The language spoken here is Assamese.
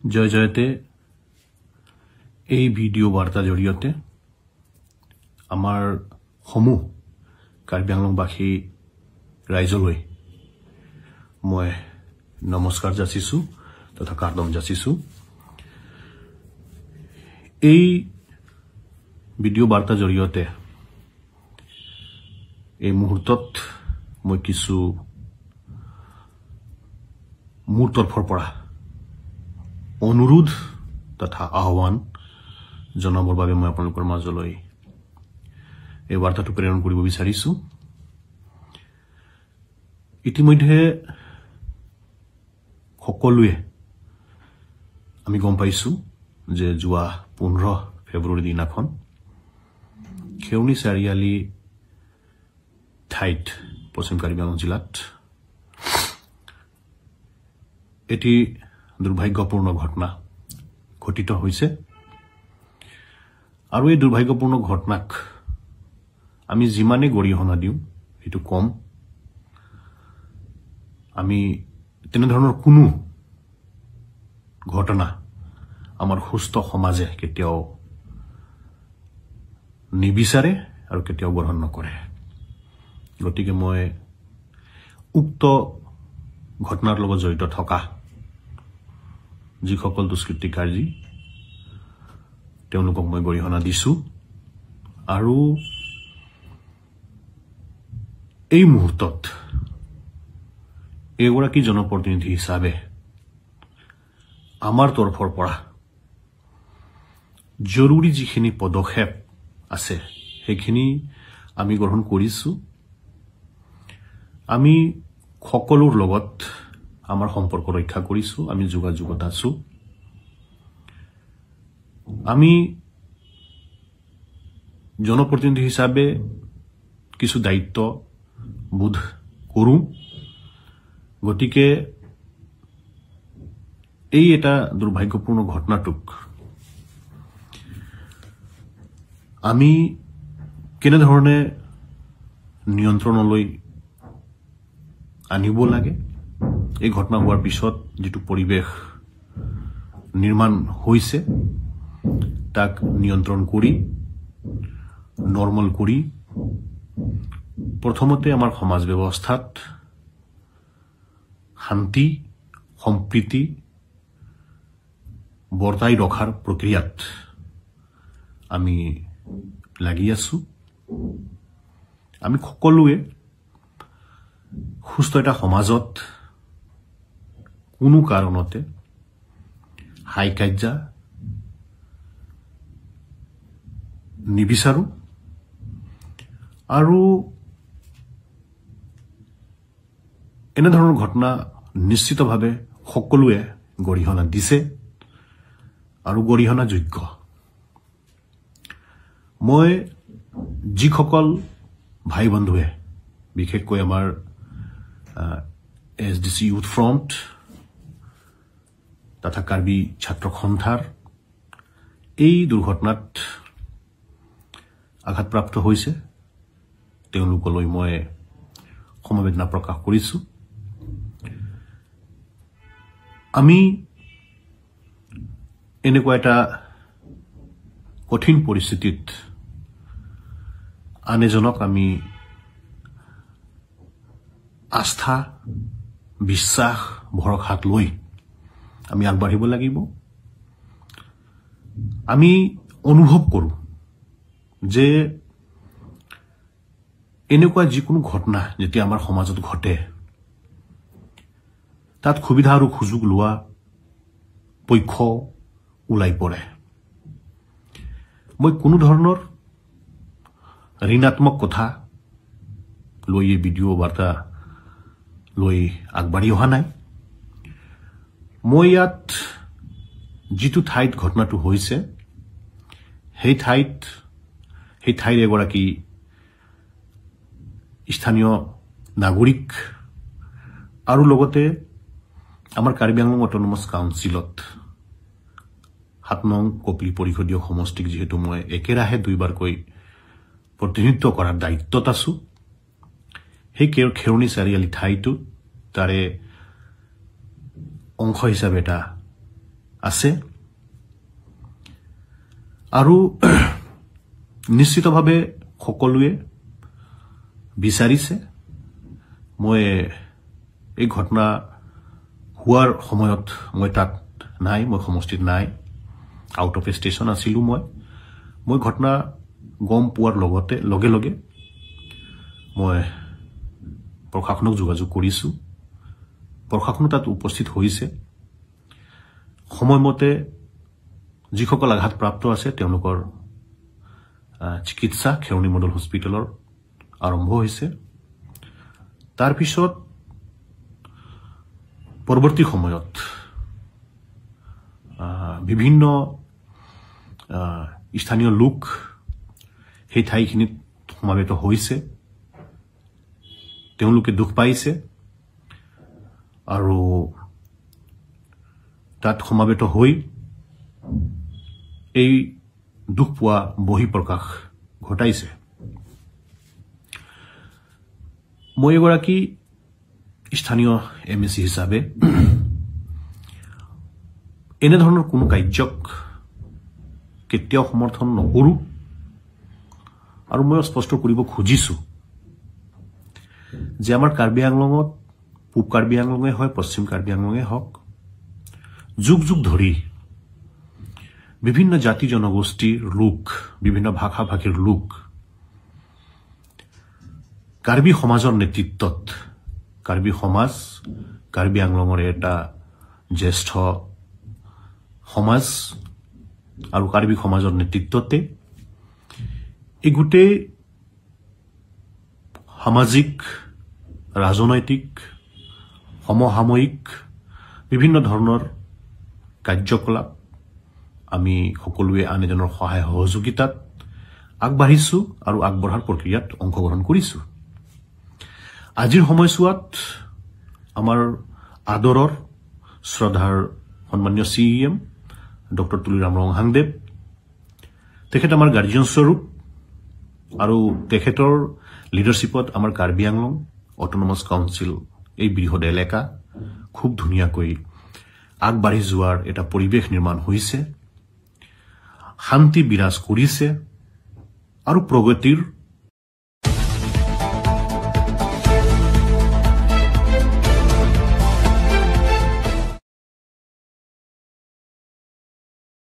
জয় জয়তে এই ভিডিঅ' বাৰ্তাৰ জৰিয়তে আমাৰ সমূহ কাৰ্বি আংলংবাসী ৰাইজলৈ মই নমস্কাৰ যাচিছোঁ তথা কাৰ্দম যাচিছোঁ। এই ভিডিঅ' বাৰ্তাৰ জৰিয়তে এই মুহূৰ্তত মই কিছু মোৰ তৰফৰ পৰা অনুৰোধ তথা আহ্বান জনাবৰ বাবে মই আপোনালোকৰ মাজলৈ এই বাৰ্তাটো প্ৰেৰণ কৰিব বিচাৰিছোঁ। ইতিমধ্যে সকলোৱে আমি গম পাইছোঁ যে যোৱা 15 ফেব্ৰুৱাৰী দিনাখন খেউনি চাৰিআলি ঠাইত পশ্চিম কাৰ্বি আংলং জিলাত এটি দুৰ্ভাগ্যপূৰ্ণ ঘটনা ঘটিত হৈছে আৰু এই দুৰ্ভাগ্যপূৰ্ণ ঘটনাক আমি যিমানে গৰিহণা দিওঁ সেইটো কম। আমি তেনেধৰণৰ কোনো ঘটনা আমাৰ সুস্থ সমাজে কেতিয়াও নিবিচাৰে আৰু কেতিয়াও গ্ৰহণ নকৰে। গতিকে মই উক্ত ঘটনাৰ লগত জড়িত থকা যিসকল দুষ্কৃতিকাৰী তেওঁলোকক মই গৰিহণা দিছোঁ আৰু এই মুহূৰ্তত এগৰাকী জনপ্ৰতিনিধি হিচাপে আমাৰ তৰফৰ পৰা জৰুৰী যিখিনি পদক্ষেপ আছে সেইখিনি আমি গ্ৰহণ কৰিছোঁ। আমি সকলোৰ লগত আমাৰ সম্পৰ্ক ৰক্ষা কৰিছোঁ, আমি যোগাযোগত আছোঁ। আমি জনপ্ৰতিনিধি হিচাপে কিছু দায়িত্ব বোধ কৰোঁ। গতিকে এই এটা দুৰ্ভাগ্যপূৰ্ণ ঘটনাটোক আমি কেনেধৰণে নিয়ন্ত্ৰণলৈ আনিব লাগে, এই ঘটনা হোৱাৰ পিছত যিটো পৰিৱেশ নিৰ্মাণ হৈছে তাক নিয়ন্ত্ৰণ কৰি নৰ্মেল কৰি প্ৰথমতে আমাৰ সমাজ ব্যৱস্থাত শান্তি সম্প্ৰীতি বৰ্তাই ৰখাৰ প্ৰক্ৰিয়াত আমি লাগি আছোঁ। আমি সকলোৱে সুস্থ এটা সমাজত কোনো কাৰণতে হাই কাজিয়া নিবিচাৰোঁ আৰু এনেধৰণৰ ঘটনা নিশ্চিতভাৱে সকলোৱে গৰিহণা দিছে আৰু গৰিহণাযোগ্য। মই যিসকল ভাই বন্ধুৱে বিশেষকৈ আমাৰ S D C youth front তথা কাৰ্বি ছাত্ৰ সন্থাৰ এই দুৰ্ঘটনাত আঘাতপ্ৰাপ্ত হৈছে তেওঁলোকলৈ মই সমবেদনা প্ৰকাশ কৰিছোঁ। আমি এনেকুৱা এটা কঠিন পৰিস্থিতিত আন এজনক আমি আস্থা বিশ্বাস ভৰসাত লৈ আমি আগবাঢ়িব লাগিব। আমি অনুভৱ কৰোঁ যে এনেকুৱা যিকোনো ঘটনা যেতিয়া আমাৰ সমাজত ঘটে তাত সুবিধা আৰু সুযোগ লোৱা পক্ষ ওলাই পৰে। মই কোনো ধৰণৰ ঋণাত্মক কথা লৈ এই ভিডিঅ' বাৰ্তা লৈ আগবাঢ়ি অহা নাই। মই ইয়াত যিটো ঠাইত ঘটনাটো হৈছে সেই ঠাইৰ এগৰাকী স্থানীয় নাগৰিক আৰু লগতে আমাৰ কাৰ্বি আংলং অট'নমাছ কাউন্সিলত 7 নং কপিলী পৰিষদীয় সমষ্টিক যিহেতু মই একেৰাহে দুইবাৰকৈ প্ৰতিনিধিত্ব কৰাৰ দায়িত্বত আছোঁ, সেই খেৰণি চাৰিআলি ঠাইটো তাৰে অংশ হিচাপে এটা আছে আৰু নিশ্চিতভাৱে সকলোৱে বিচাৰিছে। মই এই ঘটনা হোৱাৰ সময়ত মই তাত নাই, মই সমষ্টিত নাই, আউট অফ ষ্টেচন আছিলোঁ। মই ঘটনা গম পোৱাৰ লগে লগে মই প্ৰশাসনক যোগাযোগ কৰিছোঁ। প্ৰশাসনো তাত উপস্থিত হৈছে। সময়মতে যিসকল আঘাতপ্ৰাপ্ত আছে তেওঁলোকৰ চিকিৎসা খেৰণি মডেল হস্পিটেলত আৰম্ভ হৈছে। তাৰপিছত পৰৱৰ্তী সময়ত বিভিন্ন স্থানীয় লোক সেই ঠাইখিনিত সমাবেত হৈছে, তেওঁলোকে দুখ পাইছে আৰু তাত সমাবেত হৈ এই দুখ পোৱা বহিঃপ্ৰকাশ ঘটাইছে। মই এগৰাকী স্থানীয় এম এ চি হিচাপে এনেধৰণৰ কোনো কাৰ্যক কেতিয়াও সমৰ্থন নকৰোঁ আৰু মই স্পষ্ট কৰিব খুজিছোঁ যে আমাৰ কাৰ্বি আংলঙত, পূব কাৰ্বি আংলঙে হয়, পশ্চিম কাৰ্বি আংলঙে হওক, যুগ যুগ ধৰি বিভিন্ন জাতি জনগোষ্ঠীৰ লোক, বিভিন্ন ভাষা ভাষীৰ লোক কাৰ্বি সমাজৰ নেতৃত্বত, কাৰ্বি সমাজ কাৰ্বি আংলঙৰ এটা জ্যেষ্ঠ সমাজ আৰু কাৰ্বি সমাজৰ নেতৃত্বতে এই গোটেই সামাজিক, ৰাজনৈতিক, সমসাময়িক বিভিন্ন ধৰণৰ কাৰ্যকলাপ আমি সকলোৱে আন এজনৰ সহায় সহযোগিতাত আগবাঢ়িছোঁ আৰু আগবঢ়াৰ প্ৰক্ৰিয়াত অংশগ্ৰহণ কৰিছোঁ। আজিৰ সময়ছোৱাত আমাৰ আদৰৰ শ্ৰদ্ধাৰ সন্মানীয় C E M doctor Tuliram ৰংহাংদেৱ, তেখেত আমাৰ গাৰ্জিয়ন স্বৰূপ আৰু তেখেতৰ লিডাৰশ্বিপত আমাৰ কাৰ্বি আংলং অট'নমাছ কাউন্সিল এই বৃহৎ এলেকা খুব ধুনীয়াকৈ আগবাঢ়ি যোৱাৰ এটা পৰিৱেশ নিৰ্মাণ হৈছে, শান্তি বিৰাজ কৰিছে আৰু প্ৰগতিৰ